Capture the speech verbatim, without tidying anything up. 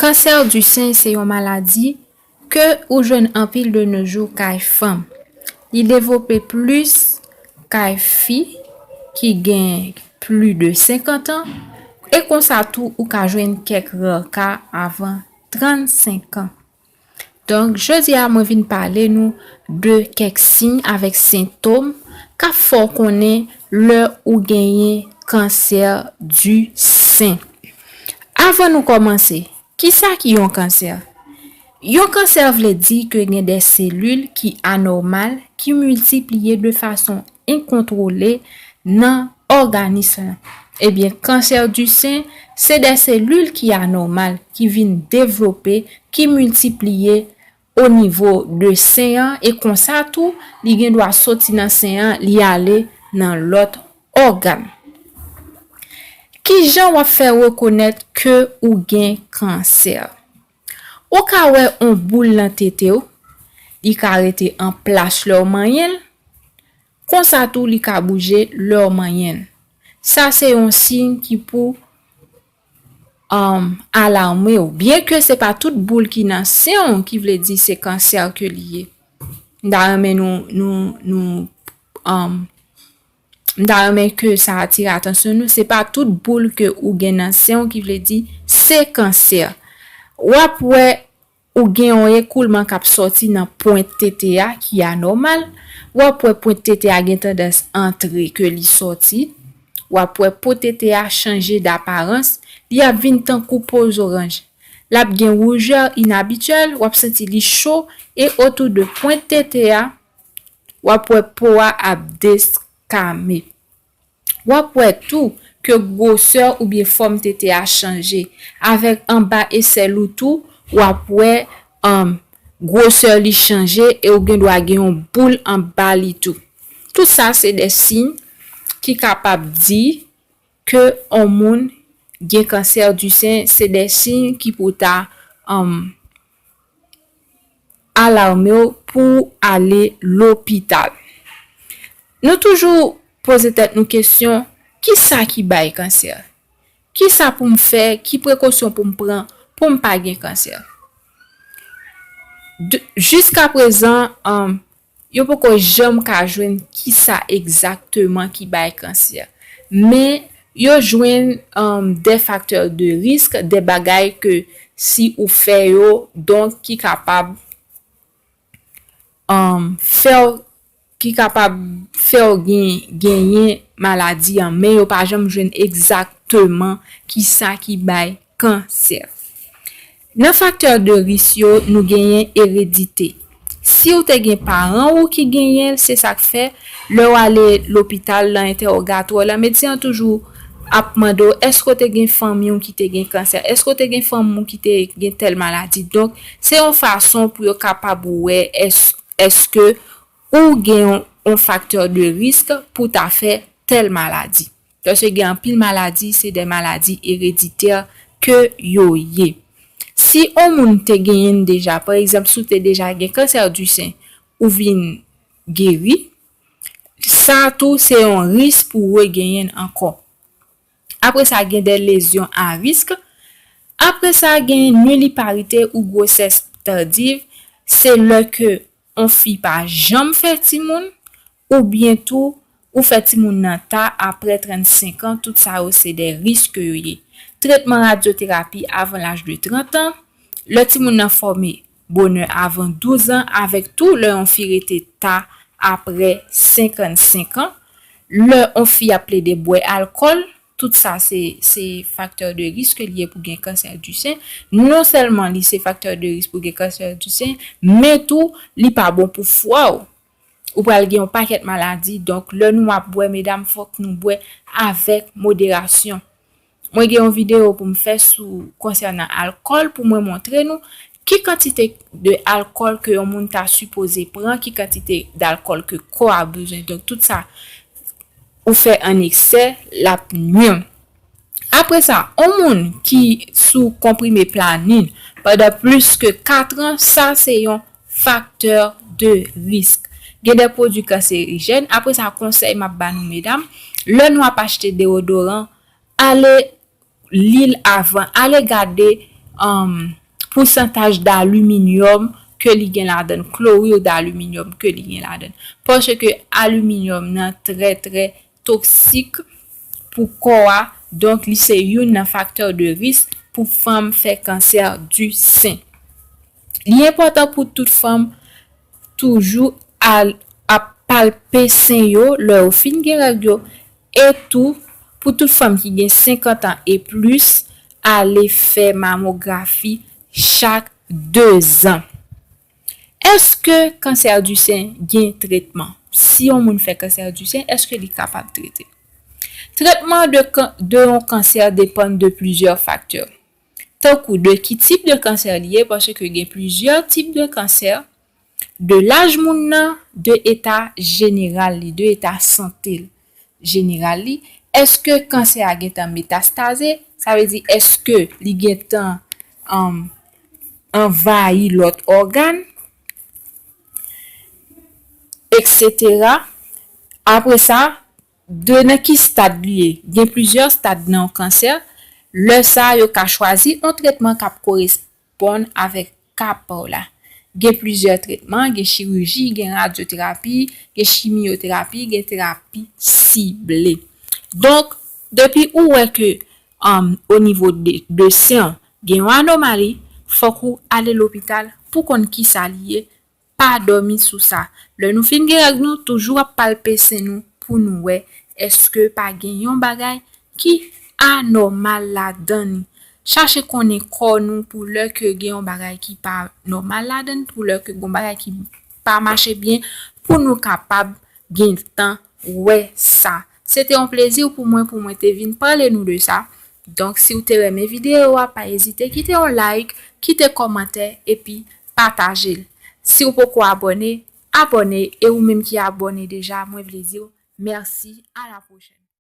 Kansè di sen se yon maladi ke ou jwenn anpil de nos jours kay fanm. Li devlope plis kay fi ki gen plis de senkant an, e konsa tou ou ka jwenn kèk rare ka avan trannsenk an. Donk, jodi a mwen vin pale nou de kèk siy avèk sentòm k ap fè w konnen lè ou genyen kansè di sen. Avan nou kòmanse, kisa ki yon kansè? Yon kansè vle di ke gen de selil ki anòmal, ki miltipliye de fason enkontwole nan òganis lan. Ebyen, kansè di sen, se de selil ki anòmal, ki vin devlope, ki miltipliye o nivo de sen an, e konsa tou, li gen dwa soti nan sen an, li ale nan lòt ògàn. Kijan w ap fè rekonèt ke ou gen kansè? Ou ka wè yon boul nan tete w, li ka rete an plas lè w manyen l, konsa tou li ka bouje lè w manyen l. Sa se yon siy ki pou, um, alame w. Byen ke se pa tout boul ki nan sen w ki vle di se kansè ke li ye. M ta renmen nou, nou, nou, um, m ta renmen ke sa atire atansyon nou. Se pa tout boul ke ou gen nan sen w ki vle di se kansè. W ap wè ou gen yon ekoulman k ap sòti nan pwent tete a ki anòmal. W ap wè pwent tete a gen tandans antre ke li sòti. W ap wè po tete a chanje daparans. Li ap vin tankou po zoranj. L ap gen woujè inabityèl, w ap santi li cho, e otou de pwent tete a, w ap wè po a ap deskame. W ap wè tou ke gwosè oubyen fòm tete a chanje. Avèk anba esèl ou tou, w ap wè, um, gwosè li chanje e ou gen dwa gen yon boul anba li tou. Tout sa se de siy ki kapab di ke yon moun gen kansè di sen, se de siy ki pou ta, um, alame w pou w ale lopital. Nou toujou poze tèt nou kesyon, kisa ki bay kansè? Kisa pou m fè? Ki prekosyon pou m pran pou m pa gen kansè? De, jiskaprezan, um, yo poko janm ka jwenn kisa egzakteman ki bay kansè. Men, yo jwenn, um, de faktè de risk, de bagay ke si ou fè yo, donk ki kapab, um, fè w, ki kapab fè w gen, genyen maladi an, men yo pa janm jwenn egzakteman kisa ki bay kansè. Nan faktè de risk yo, nou genyen eredite. Si w te gen paran w ki genyen l, se sa k fè, lè w ale lopital nan entèwogatwa, medsen an toujou ap mande w, èske w te gen fanmi w ki te gen kansè? Èske w te gen fanmi w ki te gen tèl maladi? Donk, se yon fason pou yo kapab wè èske, èske ou gen yon, yon faktè de risk pou ta fè tèl maladi. Paske gen anpil maladi, se de maladi ereditè ke yo ye. Si yon moun te genyen l deja, pa egzanp, si w te deja gen kansè di sen, ou vin geri, sa tou se yon risk pou w regenyen l ankò. Apre sa, gen de lezyon a risk. Apre sa, gen niliparite ou gwosès tandiv. Se lè ke yon fi pa janm fè timoun, oubyen tou, ou fè timoun nan ta apre trannsenk an, tout sa yo se de risk yo ye. Tretman radyoterapi avan laj de trant an, lè timoun nan fòme bonè avan douz an, avèk tou lè yon fi rete ta apre senkannsenk an, lè yon fi ap plede bwè alkòl, tout sa se, se faktè de risk li ye pou gen kansè di sen. Non sèlman li se faktè de risk pou gen kansè di sen, men tou li pa bon pou fwa w. Ou pral gen yon pakèt maladi. Donk, lè nou ap bwè, medam, fòk nou bwè avèk moderasyon. Mwen gen yon videyo pou m fè sou, konsènan alkòl, pou mwen montre nou ki kantite de alkòl ke yon moun ta sipoze pran, ki kantite dalkòl ke kò a bezwen. Donk, tout sa ou fè an eksè, l ap nwi w. Apre sa, yon moun ki sou konprime planin pandan plis ke kat an, sa se yon faktè de risk. Gen de pwodui kanserijèn. Apre sa, konsèy m ap ba nou, medam, lè nou ap achte dewodoran, ale li l avan, ale gade, um, pousantaj d'aliminyòm ke li gen ladan, kloril d'aliminyòm ke li gen ladan. Paske aliminyòm nan trè, trè toksik pou kò a, donk li se youn nan faktè de risk pou fanm fè kansè di sen. Li enpòtan pou tout fanm toujou al, ap palpe sen yo lè yo fin gen règ yo, e tou pou tout fanm ki gen senkant an e plis, ale fè mamografi chak de zan. Èske kansè di sen gen tretman? Si yon moun fè kansè di sen, èske li kapab trete? Tretman de, kan- de yon kansè depann de plizyè faktè. Tankou de ki tip de kansè li ye, paske gen plizyè tip de kansè, de laj moun nan, de eta jeneral li, de eta sante l, jeneral li. Èske kansè a gentan metastaze? Sa vle di, èske li gentan, um, anvayi lòt ògàn, etsetera. Apre sa, de nan ki stad li ye? Gen plizyè stad nan yon kansè. Lè sa a, yo ka chwazi yon tretman k ap koresponn avèk ka pa w la. Gen plizyè tretman, gen chiriji, gen radyoterapi, gen chimyoterapi, gen terapi sible. Donk, depi ou wè ke, um, o nivo de, de sen, gen yon anomali, fòk ou ale lopital pou konn kisa li ye, pa dòmi sou sa. Lè nou fin gen règ nou, toujou ap palpe sen nou pou nou wè èske pa gen yon bagay ki anòmal ladan ni. Chache konnen kò nou pou lè ke gen yon bagay ki pa nòmal ladan ni, pou lè ke gen yon bagay ki pa mache byen, pou nou kapab gen tan wè sa. Se te yon plezi pou mwen, pou mwen te vin pale nou de sa. Donk, si w te renmen videyo a, pa ezite kite yon like, kite kòmantè, epi pataje l. Si w poko abòne, abòne, e ou menm ki abòne deja, mwen vle di w mèsi, a la pwochèn.